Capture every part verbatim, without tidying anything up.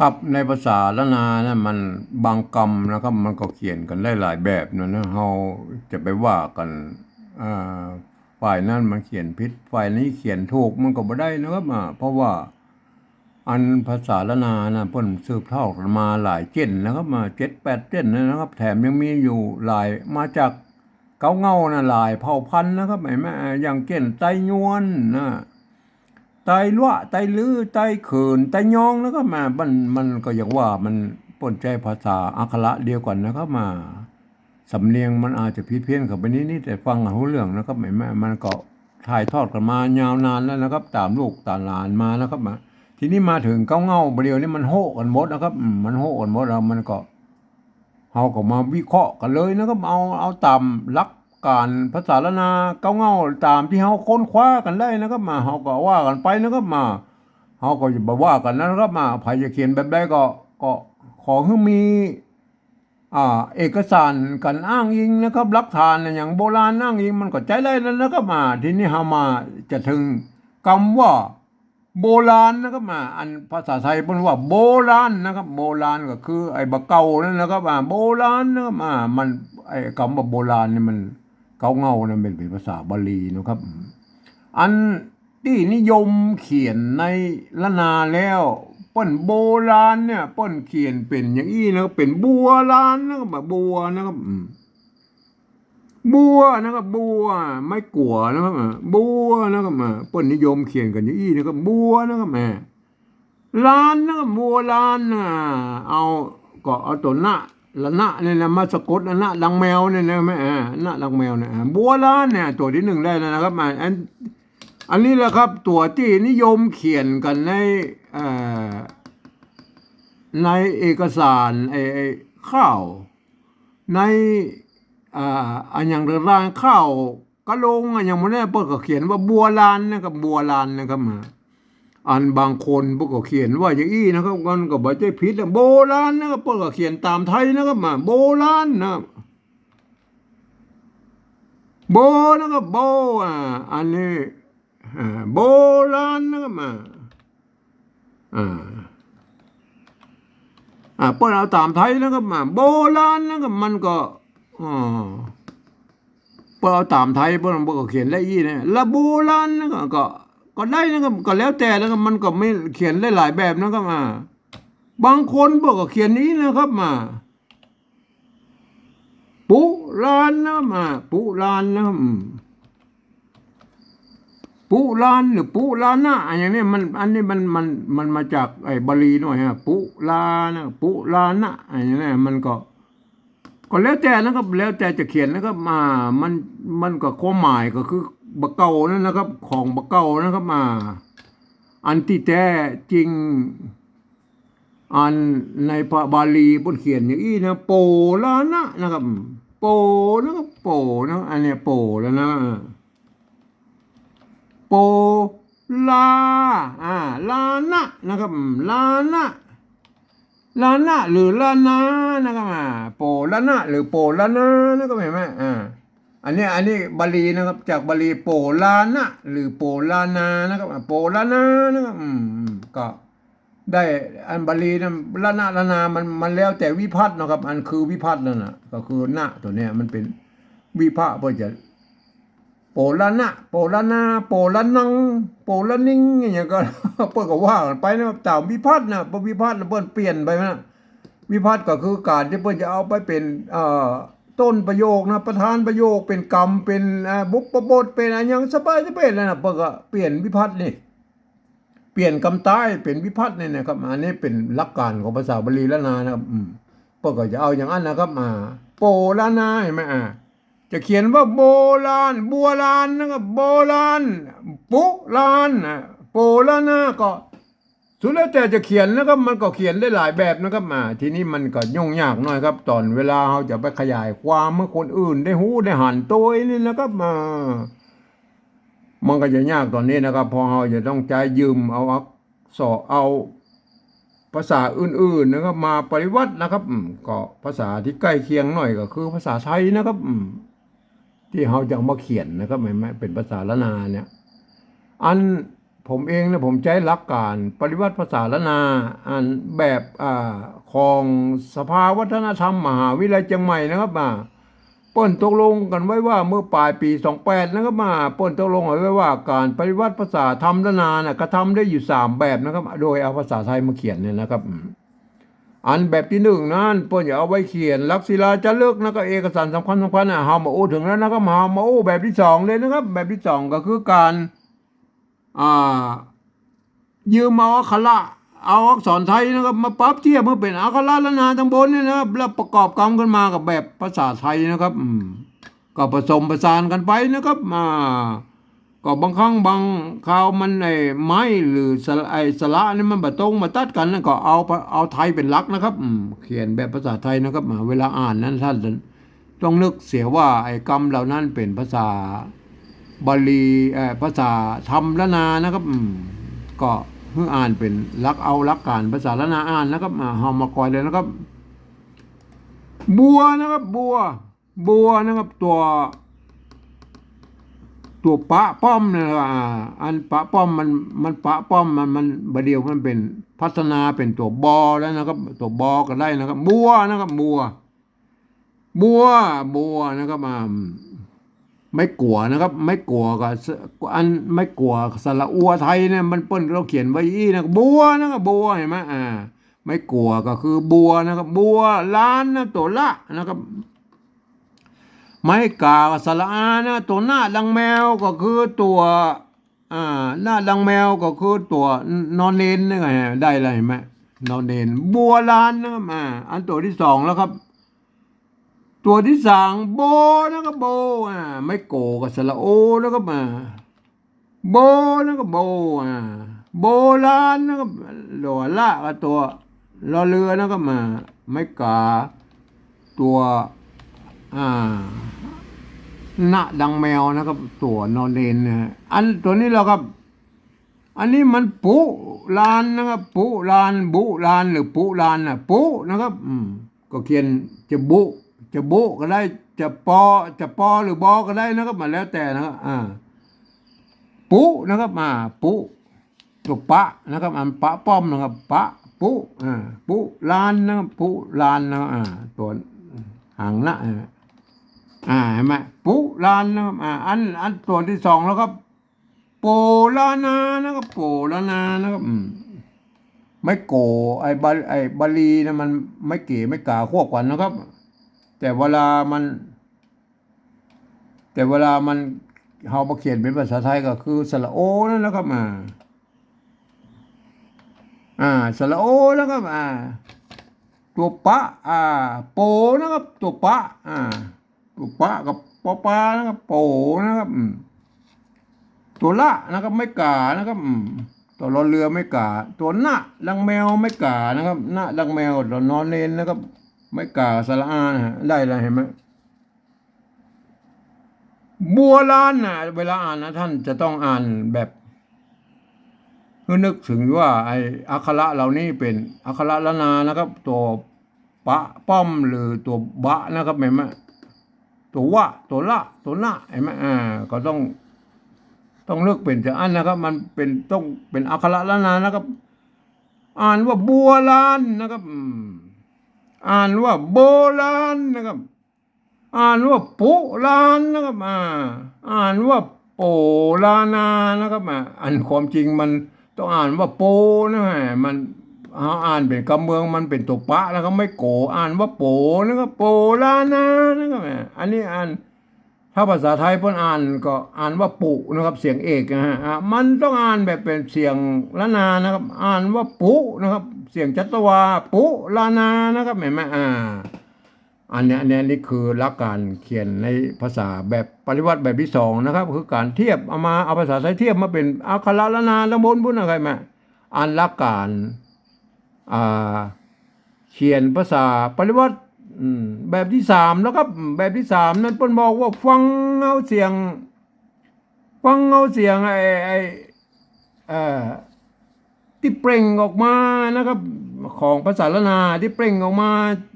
ครับ ในภาษาล้านนานะ มันบางกำนะครับ มันก็เขียนกั๋นได้หลายแบบนะ นะ เฮาจะไปว่ากั๋น อ่า ฝ่ายนั้นมันเขียนผิด ฝ่ายนี้เขียนถูก มันก็บ่ได้นะครับ อ่า เพราะว่าอันภาษาล้านนานะ เปิ้นสืบทอดกั๋นมาหลายเจ้นนะครับ มาเจ็ดแปดเจ้นนะครับ แถมยังมีอยู่หลาย มาจากเก๊าเหง้านะ หลายเผ่าพันธุ์นะครับ แม่นบ่ อย่างเจ้นไตยวนนะ ไตลัวะ ไตลือ ไตเขิน ไตยองนะครับ มา มัน มันก็อย่างว่ามันเปิ้นใจ๊ภาษาอักขระเดียวกั๋นนะครับ มา สำเนียงมันอาจจะผิดเพี้ยนกั๋นไปนิดๆ แต่ฟังกั๋นฮู้เรื่องนะครับ แม่นบ่ มันก็ถ่ายทอดกั๋นมายาวนานแล้วนะครับ ต๋ามลูกต๋ามหลานมานะครับ มา ทีนี้มาเถิงเก๊าเหง้าบ่าเดี่ยวนี้มันโฮะกั๋นหมดนะครับ อืม มันโฮะกั๋นหมดแล้ว มันก็ เฮาก็มาวิเคราะห์กั๋นเลยนะครับ เอา เอาต๋ามหลักก๋านภาษาล้านนาเก๊าเหง้า ต๋ามตี้เฮาค้นคว้ากั๋นได้นะครับ มา เฮาก็ว่ากั๋นไปนะครับ มา เฮาก็อย่าไปว่ากั๋นนะครับ มา ใผจะเขียนแบบใดก็ ก็ขอหื้อมี อ่า เอกสารก๋านอ้างอิงนะครับ หลักฐานอะหยังโบราณอ้างอิง มันก็ใจ๊ได้แล้วนะครับ มา ทีนี้เฮามาจะเถิงกำว่า โบราณนะครับ มา อันภาษาไทยเปิ้นว่าโบราณนะครับ โบราณก็คือไอ้บ่าเก่านั่นนะครับ อ่า โบราณนะครับ อ่า มัน ไอ้กำว่าโบราณนี่มัน เก๊าเหง้านั่นเป๋น เป๋นภาษาบาลีนะครับ อันตี้นิยมเขียนในล้านนาแล้ว เปิ้นโบราณเนี่ย เปิ้นเขียนเป๋นอย่างอี้นะครับ เป๋นบัวลานนะครับ บัวนะครับ อืม บัวนะครับ บัว ไม้กั๋วนะครับ อ่า บัวนะครับ อ่า เปิ้นนิยมเขียนกั๋นอย่างอี้นะครับ บัวนะครับ อ่า ลานนะครับ บัวลานนะ เอา ก็เอาตั๋วนะ ละนะเนี่ยนะ มาสะกดนะ นะดังแมวเนี่ยนะ แม่ อ่า นะดังแมวเนี่ย อ่า บัวลานเนี่ย ตั๋วตี้นึ่งได้แล้วนะครับ อ่า อัน อันนี้แหละครับ ตั๋วตี้นิยมเขียนกั๋นใน เอ่อ ในเอกสาร ไอ้ ไอ้ข่าว ใน อ่า อะหยังต่างๆ ข่าวกะลงอะหยังหมู่นี้ เปิ้นก็เขียนว่าบัวลานนะครับ บัวลานนะครับ มา อันบางคนเปิ้นก็เขียนว่าอย่างอี้นะครับ มันก็บ่ใจ้ผิดนะ โบราณนะครับ เปิ้นก็เขียนต๋ามไทยนะครับ มา โบราณนะครับ โบนะครับ โบ อ่า อันนี้ อ่า โบราณนะครับ มา อ่า อ่า เปิ้นเอาต๋ามไทยนะครับ มา โบราณนะครับ มันก็ อ่า เปิ้นเอาต๋ามไทย เปิ้น เปิ้นก็เขียนได้อี้นะ ละโบราณนะครับ ก็ ก็ได้นะครับ ก็แล้วแต่นะครับ มันก็มีเขียนได้หลายแบบนะครับ อ่า บางคนเปิ้นก็เขียนอี้นะครับ มา ปุรานนะ มา ปุรานนะ อืม ปุรานหรือปุรานะ อะหยังเนี่ย มัน อันนี้มัน มัน มันมาจากไอ้บาลีหน่อยฮะ ปุรานะ ปุรานะ อะหยังเนี่ย มันก็ ก็แล้วแต่นะครับ แล้วแต่จะเขียนนะครับ อ่า มัน มันก็ความหมายก็คือบ่าเก่านั่นนะครับ ของบ่าเก่านะครับ อ่า อันตี้แต๊จริง อันในพระบาลีเปิ้นเขียนอย่างอี้นะ โปรานะนะครับ โปนะครับ โปนะ อันเนี้ยโปแล้วนะ โปลา อ่า ลานะนะครับ อืม ลานะ ลานะหรือลานานะครับ อ่า โปลานะหรือโปลานานะครับ หันก่อ อ่า อันนี้ อันนี้บาลีนะครับ จากบาลีโปลานะหรือโปลานานะครับ อ่า โปลานานะครับ อืม อืม ก็ ได้ อันบาลีนั้น ละนะ ละนา มัน มันแล้วแต่วิภัตนะครับ อันคือวิภัตนั่นน่ะ ก็คือนะตั๋วเนี้ย มันเป๋นวิภัต เปิ้นจะ โปละนะ โปละนา โปละนัง โปละนิง อะหยังก็ เปิ้นก็ว่ากั๋นไปนะครับ ต๋ามวิภัตนะ เปิ้นวิภัตนะ เปิ้นเปลี่ยนไปนะ วิภัตก็คือก๋านตี้เปิ้นจะเอาไปเป๋น เอ่อ ต้นประโยคนะ ประธานประโยค เป๋นกำ เป๋น เอ่อ บุพพบท เป๋นอะหยังสบายๆ นั่นน่ะ เปิ้นก็เปลี่ยนวิภัตนี่ เปลี่ยนกำใต้เป๋นวิภัตนี่นะครับ อันนี้เป๋นหลักก๋านของภาษาบาลีล้านนานะครับ อืม เปิ้นก็จะเอาอย่างนั้นนะครับ อ่า โปละนา หันก่อ อ่า จะเขียนว่าโบราณ บัวลานนะครับ โบราณ ปุราน อ่ะ โปละนา ก็สุดแล้วแต่จะเขียนนะครับ มันก็เขียนได้หลายแบบนะครับ อ่า ทีนี้มันก็ยุ่งยากหน่อยครับ ต๋อนเวลาเฮาจะไปขยายความหื้อคนอื่นได้ฮู้ได้หันโตยนี่นะครับ อ่า มันก็จะยากต๋อนนี้นะครับ เพราะเฮาจะต้องใจ๊ยืมเอาอักษร เอาภาษาอื่นๆ นะครับ มาปริวัตินะครับ อืม ก็ภาษาตี้ใก้เคียงหน่อยก็คือภาษาไทยนะครับ อืม ตี้เฮาจะเอามาเขียนนะครับ แม่นบ่ เป๋นภาษาล้านนาเนี่ย อัน ผมเองนะ ผมใจ๊หลักก๋านปริวัติภาษาล้านนา อันแบบ อ่า ของสภาวัฒนธรรมมหาวิทยาลัยเจียงใหม่นะครับ อ่า เปิ้นตกลงกั๋นไว้ว่าเมื่อป๋ายปี๋สองแปดนะครับ อ่า เปิ้นตกลงกั๋นไว้ว่าก๋านปริวัติภาษาธรรมล้านนาน่ะ กระทำได้อยู่สามแบบนะครับ โดยเอาภาษาไทยมาเขียนเนี่ยนะครับ อืม อันแบบตี้นึ่งนั้น เปิ้นจะเอาไว้เขียนหลักศิลาจารึก แล้วก็เอกสารสำคัญสำคัญน่ะ เฮามาอู้เถิงแล้วนะครับ เฮามาอู้แบบตี้สองเลยนะครับ แบบตี้สองก็คือก๋าน อ่า ยืมเอาอักขระ เอาอักษรไทยนะครับ มาปรับเทียบหื้อเป๋นอักขระล้านนาตังบนเนี่ยนะครับ แล้วประกอบกำขึ้นมากับแบบภาษาไทยนะครับ อืม ก็ผสมผสานกั๋นไปนะครับ อ่า ก็บางครั้งบางคราวมัน ไอ้ไม้หรือสระ ไอ้สระนี่มันบ่ตรงบ่ตัดกั๋นนะ ก็เอา เอาไทยเป๋นหลักนะครับ อืม เขียนแบบภาษาไทยนะครับ อ่า เวลาอ่านนั้นท่านต้องนึกเสียว่าไอ้กำเหล่านั้นเป๋นภาษาบาลี เอ่อ ภาษาธรรมล้านนานะครับ อืม ก็หื้ออ่านเป๋นหลัก เอาหลักก๋านภาษาล้านนาอ่านนะครับ อ่า เฮามาก่อยเลยนะครับ บัวนะครับ บัว บัวนะครับ ตั๋ว ตั๋วปะป้อมนะครับ อ่า อันปะป้อมมัน มันปะป้อมมัน มันบ่าเดี่ยวมันเป๋นพัฒนาเป๋นตั๋วบอแล้วนะครับ ตั๋วบอก็ได้นะครับ บัวนะครับ บัว บัว บัวนะครับ อ่า ไม้กั๋วนะครับ ไม้กั๋วกับส- อันไม้กั๋วสระอัวไทยเนี่ย มันเปิ้นก็เขียนไว้อี้นะ บัวนะครับ บัว หันก่อ อ่า ไม้กั๋วก็คือบัวนะครับ บัว ลานนะ ตั๋วละนะครับ ไม้ก๋าสระอานะ ตั๋วนะดังแมวก็คือตั๋ว อ่า นะดังแมวก็คือตั๋วนอนเณรนี่ไง ได้แล้วหันก่อ นอนเณร บัวลานนะครับ อ่า อันตั๋วตี้สองแล้วครับ ตั๋วตี้สาม โบนะครับ โบ อ่า ไม้โกกับสระโอนะครับ อ่า โบนะครับ โบ อ่า โบราณนะครับ ตั๋วละกับตั๋วรอเรือนะครับ อ่า ไม้ก๋า ตั๋ว อ่า นะดังแมวนะครับ ตั๋วนอนเณรนะฮะ อันตั๋วนี้แหละครับ อันนี้มันปุรานนะครับ ปุราน บุราน หรือปุรานน่ะ ปุนะครับ อืม ก็เขียนจะบุ จะบุก็ได้ จะปอ จะปอหรือบอก็ได้นะครับ มาแล้วแต่นะครับ อ่า ปุนะครับ อ่า ปุ ตั๋วปะนะครับ อันปะป้อมนะครับ ปะ ปุ อ่า ปุรานนะครับ ปุรานนะครับ อ่า ตั๋วหางนะ อ่า อ่า หันก่อ ปุรานนะครับ อ่า อัน อันตั๋วตี้สองแล้วครับ โปรานานะครับ โปรานานะครับ อืม ไม้โก ไอ้บา- ไอ้บาลีนะ มันไม้เก๋ ไม้ก๋าควบกั๋นนะครับ แต่เวลามัน แต่เวลามัน เฮามาเขียนเป๋นภาษาไทยก็คือสระโอนั่นนะครับ อ่า อ่า สระโอนะครับ อ่า ตั๋วปะ อ่า โปนะครับ ตั๋วปะ อ่า ตั๋วปะกับปอปานะครับ โปนะครับ อืม ตั๋วละนะครับ ไม้ก๋านะครับ อืม ตั๋วรอเรือไม้ก๋า ตั๋วนะดังแมวไม้ก๋านะครับ นะดังแมว ตั๋วนอนเณรนะครับ ไม้ก๋าสระอานะฮะ ได้แล้วหันก่อ บัวลานน่ะ เวลาอ่านนะ ท่านจะต้องอ่านแบบ หื้อนึกเถิงว่าไอ้อักขระเหล่านี้เป๋นอักขระล้านนานะครับ ตั๋วปะป้อมหรือตั๋วบะนะครับ หันก่อ ตั๋ววะ ตั๋วละ ตั๋วนะ หันก่อ อ่า ก็ต้อง ต้องนึกเป๋นจะอั้นนะครับ มันเป๋น ต้องเป๋นอักขระล้านนานะครับ อ่านว่าบัวลานนะครับ อืม อ่านว่าโบราณนะครับ อ่านว่าปุรานนะครับ อ่า อ่านว่าโปรานานะครับ อ่า อันความจริงมันต้องอ่านว่าโปนะ มัน เฮาอ่านเป๋นกำเมือง มันเป๋นตั๋วปะแล้วก็ไม้โก อ่านว่าโปนะครับ โปรานานะครับ อ่า อันนี้อ่าน ถ้าภาษาไทยเปิ้นอ่านก็อ่านว่าปุนะครับ เสียงเอกนะฮะ อ่า มันต้องอ่านแบบเป๋นเสียงล้านนานะครับ อ่านว่าปุนะครับ เสียงจัตวา ปุรานานะครับ หันก่อ อ่า อันเนี้ย อันเนี้ย นี่คือหลักก๋านเขียนในภาษาแบบปริวัติแบบตี้สองนะครับ คือก๋านเทียบ เอามา เอาภาษาไทยเทียบมาเป๋นอักขระล้านนาตังบนปุ้นนะครับ หันก่อ อันหลักก๋าน อ่า เขียนภาษาปริวัติ อืม แบบตี้สามนะครับ แบบตี้สามนั้นเปิ้นบอกว่าฟังเอาเสียง ฟังเอาเสียงไอ้ ไอ้ เอ่อ ตี้เปล่งออกมานะครับ ของภาษาล้านนาตี้เปล่งออกมา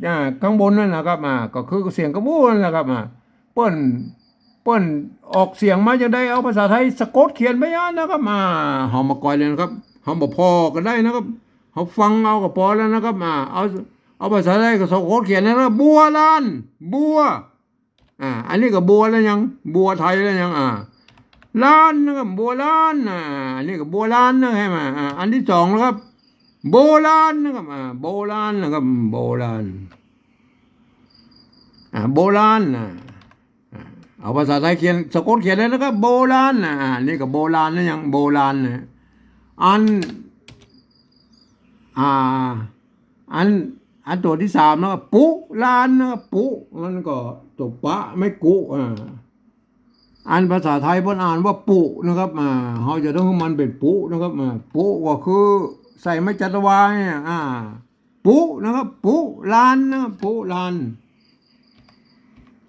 อ่า ข้างบนนั่นนะครับ อ่า ก็คือเสียงกะบู้นั่นแหละครับ อ่า เปิ้น ปิ้นออกเสียงมาจังใด เอาภาษาไทยสะกดเขียนไปอันนะครับ อ่า เฮาบ่ก้อยเลยนะครับ เฮาบ่ผ่อก็ได้นะครับ เฮาฟังเอาก็ปอแล้วนะครับ อ่า เอา เอาภาษาไทยก็สะกดเขียนนะครับ บัวลาน บัว อ่า อันนี้ก็บัวแล้วยัง บัวไทยแล้วยัง อ่า ลานนะครับ บัวลาน อ่า อันนี้ก็บัวลานนะ ใช่ไหม อ่า อันที่สองนะครับ โบราณนะครับ อ่า โบราณนะครับ โบราณ อ่า โบราณ อ่า อ่า เอาภาษาไทยเขียน สะกดเขียนเลยนะครับ โบราณ อ่า อันนี้ก็โบราณนะยัง โบราณนะ อัน อ่า อัน อันตั๋วตี้สามนะครับ ปุรานนะครับ ปุ มันก็ตั๋วปะ ไม้กุ อ่า อันภาษาไทยเปิ้นอ่านว่าปุนะครับ อ่า เฮาจะต้องหื้อมันเป๋นปุนะครับ อ่า ปุก็คือใส่ไม้จัตวาเนี่ย อ่า ปุนะครับ ปุรานนะครับ ปุราน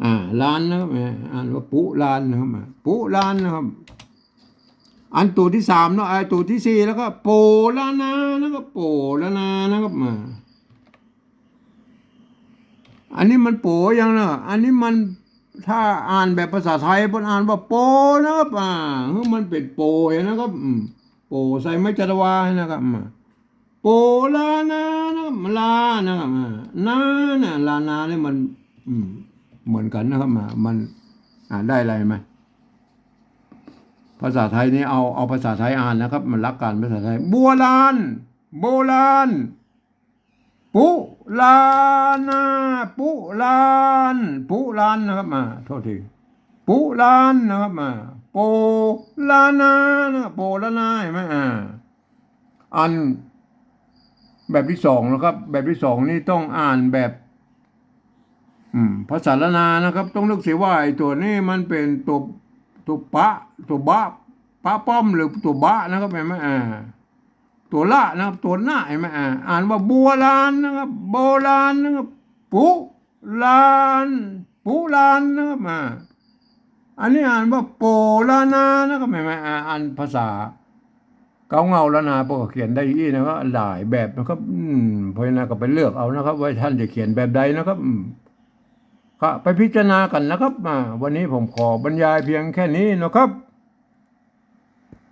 อ่า ลานนะครับ อ่า อ่านว่าปุรานนะครับ อ่า ปุรานนะครับ อันตั๋วตี้สามเนาะ ไอ้ตั๋วตี้สี่แล้วก็ โปรนานะครับ โปรนานะครับ อ่า อันนี้มันโป๋ยังนะ อันนี้มัน ถ้าอ่านแบบภาษาไทยเปิ้นอ่านว่าโปนะครับ อ่า หื้อมันเป๋นโป๋นะครับ อืม โป๋ใส่ไม้จัตวานะครับ อ่า โปรนานะครับ ลานะครับ อ่า นาน่ะ ลานาเนี่ยมัน อืม เหมือนกันนะครับ อ่า มัน อ่า ได้อะไรไหม ภาษาไทยนี่เอา เอาภาษาไทยอ่านนะครับ มันหลักการภาษาไทย บัวลาน โบราณ ปุราน ปุราน ปุรานนะครับ อ่า โทษที ปุรานนะครับ อ่า โปรนานะครับ โปรนา เห็นไหม อ่า อันแบบตี้สองนะครับ แบบตี้สองนี่ต้องอ่านแบบ อืม ภาษาล้านนานะครับ ต้องนึกเสียว่าไอ้ตั๋วนี้มันเป๋นตั๋ว ตั๋วปะ ตั๋วบะ ปะป้อมหรือตั๋วบะนะครับ เห็นไหม อ่า ตั๋วละนะครับ ตั๋วนะ เห็นไหม อ่า อ่านว่าบัวลานนะครับ โบราณนะครับ ปุราน ปุรานนะครับ อ่า อันนี้อ่านว่าโปรนานะครับ เห็นไหม อ่า อ่านภาษาเก๊าเงาล้านนา เปิ้นก็เขียนได้อี้นะครับ หลายแบบนะครับ อืม เพราะฉะนั้นก็ไปเลือกเอานะครับ ว่าท่านจะเขียนแบบใดนะครับ อืม ก็ไปพิจารณากั๋นนะครับ อ่า วันนี้ผมขอบรรยายเพียงแค่นี้นะครับ